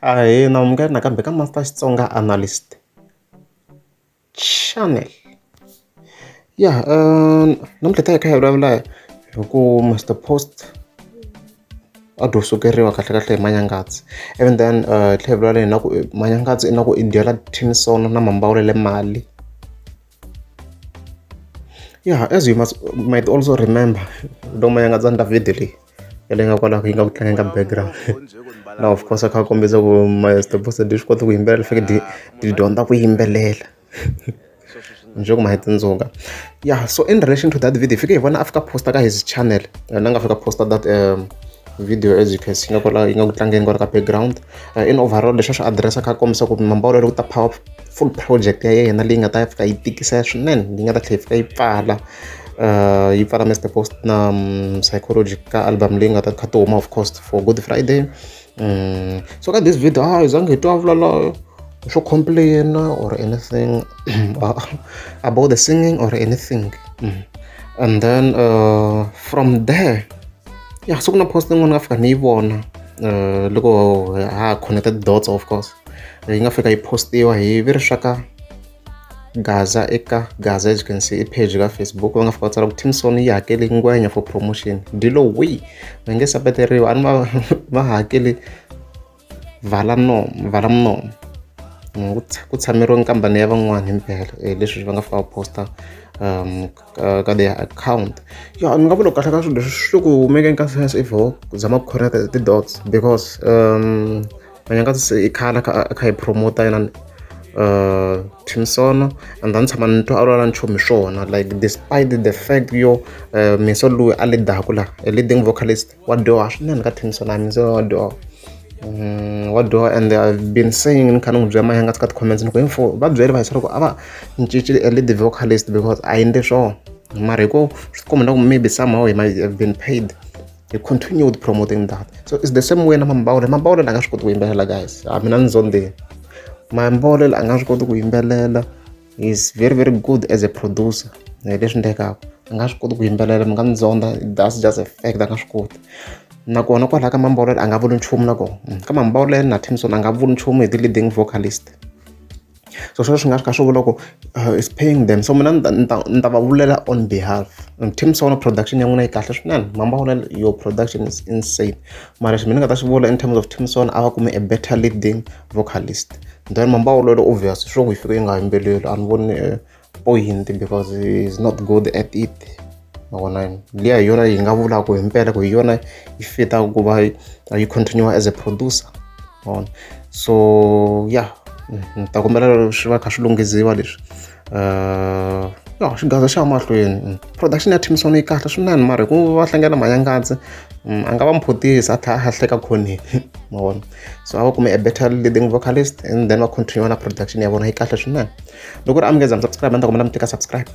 Ahee na amukela nakambe ka Master Xitsonga Analyst Channel. Ya namuntlha hi ta hi kha hi vulavula hi ku Mister Post a dyo sukeriwa kahlekahle hi Manyangatsi and then hi tlhela hi vulavula hi na ku Manyangatsi i na ku i dyela Team Sono na Mambawulele mali. Ya as you must might also remember loko Manyangatsi a endla video leyi ya leyi nga kwalaho yi nga ku tlangeni ka background na of course a kha a kombisa ku Mister Post dyi swi kota ku yimbelela fike dyi dyi dyondza ku yimbelela njhe ku ma hi tsundzuka. Ya so in relation to that video hi fike hi vona a fika post-a ka his channel yena a nga fika post-a that video as you can see nga kwala yi nga ku tlangeni kwala ka background. In overall leswi a swi address-a kha a kombisa ku Mambawulele ku ta powerful project ya yena leyi nga ta fika yi tikisa swinene leyi nga ta tlhela yi fika yi pfala yi pfala Mister Post na Psychology ka album leyi nga ta kha ti huma of course for Good Friday. So ka this video a hi zangi hi twa a vula swo complain or anything about the singing or anything. And then from there ya so ku na post yin'wana nga fika ni yi vona loko ha ha connect dots of course yi nga fika yi post-iwa hi vi ri swa ka Gaza eka Gaza as you can see i page ka Facebook va nga fika va tsala ku Team Sono yi hakele ngwenya for promotion dilo wi va nge seketeriwa a ni va va hakeli vala nomu vala nomu ku tshameriwa nkambani ya van'wani himpela leswi va nga fika va post-a ka their account. Ya ni nga vula kahle ka swilo leswi swi le ku making ka sense if ho zama ku connect ti-dots because Manyangatsi se i khale a kha a kha yi promote yena Team Sono and then tshama ni twa a vulavula nchumu hi swona like despite the fact yo Miso loyi a lead-aku la leading vocalist wa dyoha swinene ka Team Sono a Miso wa dyoha. Wa dyoha and I've been saying ni kha ni n'wi byela Manyangatsi ka ti-comments ni ku info va byeli va ku a va cinci lead vocalist because a endli swona mara hi ku swi tikomba na ku maybe somehow he might have been paid he continued promoting that so it's the same way na Mambawulele Mambawulele a nga swi koti ku yimbelela guys a mina ni zondeni Mambawulele a nga swi koti ku yimbelela he is very very good as a producer hi leswi endlekaka a nga swi koti ku yimbelela mi nga ni zonda that's just a fact a nga swi koti nakona kwalaho ka Mambawulele a nga vuli nchumu nakona ka Mambawulele na Team Sono a nga vuli nchumu hi ti-leading vocalist so sweswo swi nga kha swi vula ku is paying them so mina ni ta ni ta ni ta va vulela on behalf Team Sono production ya n'wina yi kahle swinene Mambawulele your production is insane mara lexi mina ni nga ta xi vula in terms of Team Sono a va kume a better leading vocalist then Mambawulele obvious swo ku yi fika yi nga yimbeleli a ni voni point because he is not good at it ma vona liya hi yona yi nga vulaka himpela ku hi yona yi fitaka ku va yi continue as a producer ma vona so yeah ni ta kombela swi va kha swi lunghiziwa leswi ya xigaza xa mahlweni production ya Team Sono yi kahle swinene mara hi ku va hlangana Manyangatsi a nga va mphutisi a tlhela a hleka khoneni ma vona so a va kume a better leading vocalist and then va continue na production ya vona yi kahle swinene loko ri amukeza mi subscribe a ni ta kombela mi tika subscribe.